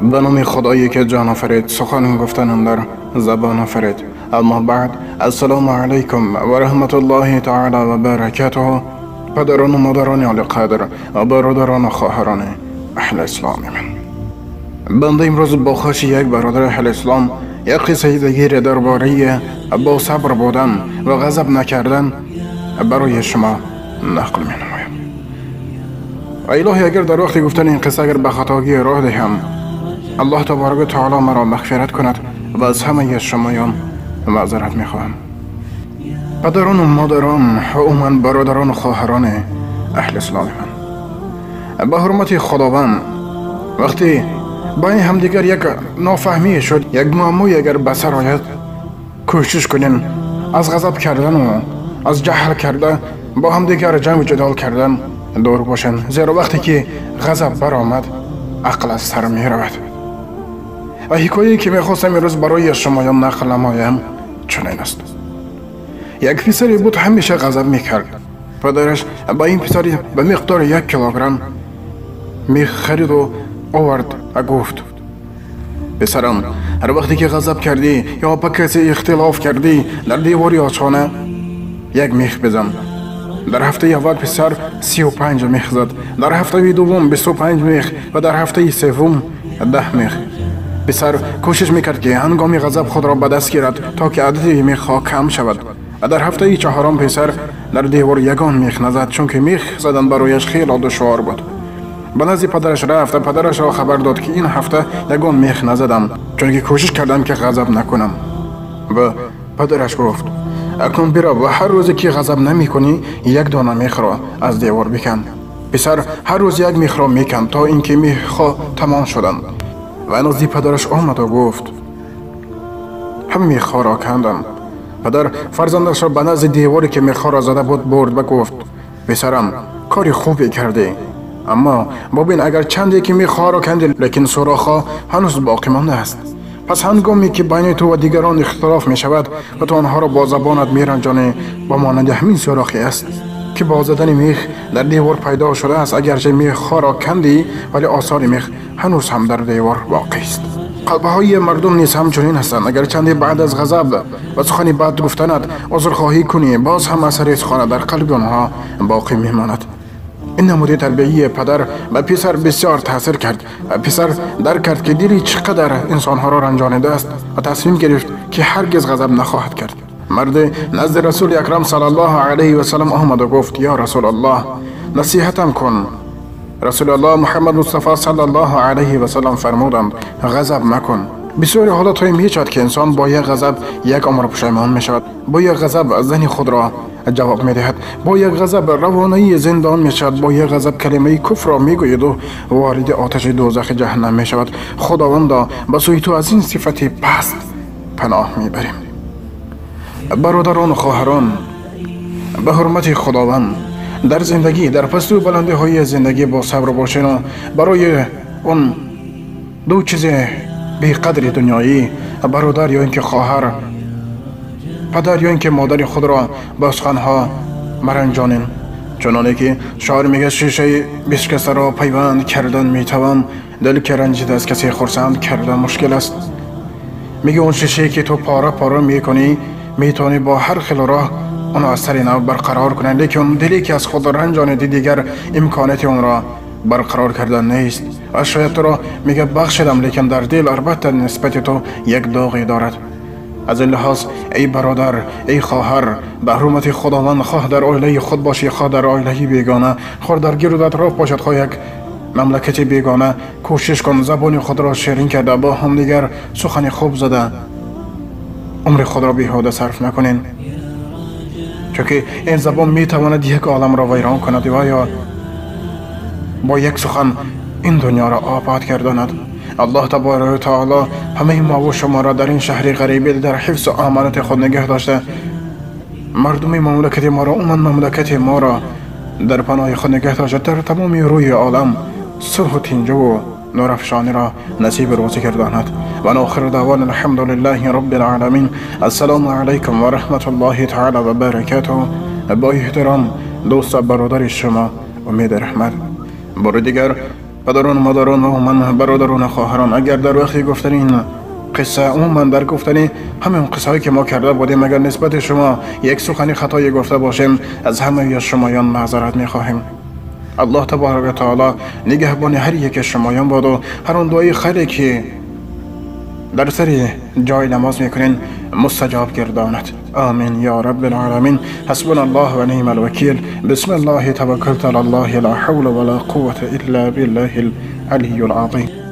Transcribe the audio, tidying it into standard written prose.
به نام خدایی که جان آفرید، سخن گفتن در زبان آفرید. اما بعد، السلام علیکم و رحمت الله تعالی و برکاته. پدران و مادران عالی قدر و برادران و خواهران اهل اسلام من، بنده امروز با خواهش یک برادر اهل اسلام یک قصه دیگر درباره با صبر بودن و غضب نکردن برای شما نقل می نمایم. الهی اگر در وقت گفتن این قصه اگر به خطاگی راه دهم، الله تبارک و تعالی مرا مغفرت کند و از همه شمایان معذرت میخواهم. پدران و مادران و عموما برادران و خواهران اهل اسلام من، به حرمت خداوند وقتی بین همدیگر یک نافهمی شد، یک معموی اگر به سر آید، کوشش کنین از غضب کردن و از جهل کرده با همدیگر جنگ و جدال کردن دور باشن، زیرا وقتی که غضب برآمد عقل از سر می رود. و حکایه‌ای که میخواستم امروز برای شمایان نقل نمایم چنین است. یک پسری بود همیشه غضب میکرد. پدرش با این پسری به مقدار 1 کیلوگرم میخ خرید و آورد و گفت: پسرم، هر وقتی که غضب کردی یا با کسی اختلاف کردی، در دیواری آشخانه یک میخ بزن. در هفته اول پسر 35 میخ زد، در هفته دوم 25 میخ و در هفته سوم 10 میخ. پسر کوشش میکرد که هنگام غضب خود را به دست گیرد تا که عدد میخ کم شود. و در هفته چهارم پسر در دیوار یگان میخ نزد، چون که میخ زدن برایش خیلی دشوار بود. به نزد پدرش رفت و پدرش را خبر داد که این هفته یگان میخ نزدم، چون که کوشش کردم که غضب نکنم. و پدرش گفت: اکنون برو و هر روزی که غضب نمی کنی یک دانه میخ را از دیوار بکن. پسر هر روز یک میخ را میکند تا اینکه میخ تمام شدند. و نزد پدرش آمد و گفت: هم میخ را کندم. پدر فرزندش را به نزد دیواری که میخ را زده بود برد و گفت: پسرم، کاری خوبی کردی، اما ببین اگر چندی که میخ را کندی، لیکن سوراخ‌ها هنوز باقی مانده است. پس هنگامی که بین تو و دیگران اختلاف می شود و تو آنها را با زبانت می رنجانی، با مانند همین سوراخی است که با زدن میخ در دیوار پیدا شده است. اگرچه میخ را کندی، ولی آثار میخ هنوز هم در دیوار باقی است. قلبهای مردم نیز همچنین هستند. اگر چندی بعد از غضب و سخن بد گفتنت عذرخواهی کنی، باز هم اثر سخن در قلب آنها باقی میماند. این نمود تربیه‌ای پدر به پسر بسیار تاثیر کرد. پسر درک کرد که دیری چقدر انسانها را رنجانیده است و تصمیم گرفت که هرگز غضب نخواهد کرد. مرد نزد رسول اکرم صلی الله علیه و سلم آمد و گفت: یا رسول الله، نصیحتم کن. رسول الله محمد مصطفی صلی الله علیه و سلم فرمودند: غضب مکن. بسیاری حالت‌هایی میشود که انسان با یک غضب یک عمر پشیمان میشود، با یک غضب زن خود را جواب میدهد، با یک غضب روانه زندان میشود، با یک غضب کلمه کفر را میگوید و وارد آتش دوزخ جهنم میشود. خداوندا، به سوی تو از این صفت پست پناه میبریم. برادران و خواهران، به حرمت خداوند در زندگی، در پست و بلندی های زندگی با صبر باشین و برای اون دو چیز بی قدر دنیایی، برادر یا اینکه خواهر، پدر یا اینکه مادر خود را با سخنها مرنجانین. چنانه که شاعر میگه: شیشه بشکسته را پیوند کردن میتوان، دل که رنجیده از کسی خرسند کردن مشکل است. میگه اون شیشه که تو پاره پاره میکنی، میتونی با هر خیل راه اون از سر نو برقرار کنی، لیکن دلی که از خود رنجانیدی دیگر امکانات اون را برقرار کردن نیست. و شاید تو را میگه بخشیدم، لیکن در دل البته نسبت تو یک داغی دارد. از این لحاظ ای برادر، ای خواهر، به حرمت خداوند خواه در عائله خود باشی، خواه در عائله بیگانه، خواه در گیر و اطراف باشد، خواه یک مملکت بیگانه، کوشش کن زبان خود را شیرین کرده، با همدیگر سخن خوب زده، عمر خود را بیهوده صرف نکنین، چون که این زبان میتواند یک عالم را ویران کند و یا با یک سخن این دنیا را آباد گرداند. الله تبارک و تعالی همه ما و شما را در این شهر غریبی در حفظ و امانت خود نگه داشته، مردم مملکت ما را، عموما مملکت ما را در پناه خود نگه داشته، در تمام روی عالم صلح و تینجه و نورافشانی را نصیب روزی گرداند. و آخر دعوانا الحمد لله رب العالمین. السلام علیکم و رحمت الله تعالی و برکاته. با احترام دوست و برادر شما امید رحمت. بار دیگر Падарон, модарон ва умуман бародарон ва хоҳарон, агар дар вақти гуфтани ин қисса, умуман дар гуфтани ҳамин қиссаҳое ки мо карда будем, агар нисбати шумо як сухани хатое гуфта бошем, аз ҳамаи шумоён маъзарат мехоҳем. Аллоҳ табарак ва таоло нигаҳбони ҳар яке шумоён боду ҳар он дуои хайре ки дар сари ҷои намоз мекунен мустаҷоб гардонад. Амин ё рабби العالمین. حسبنا الله و نعم الوکیل. بسم الله توکلت علی الله، لا حول ولا قوة الا بالله العلی العظیم.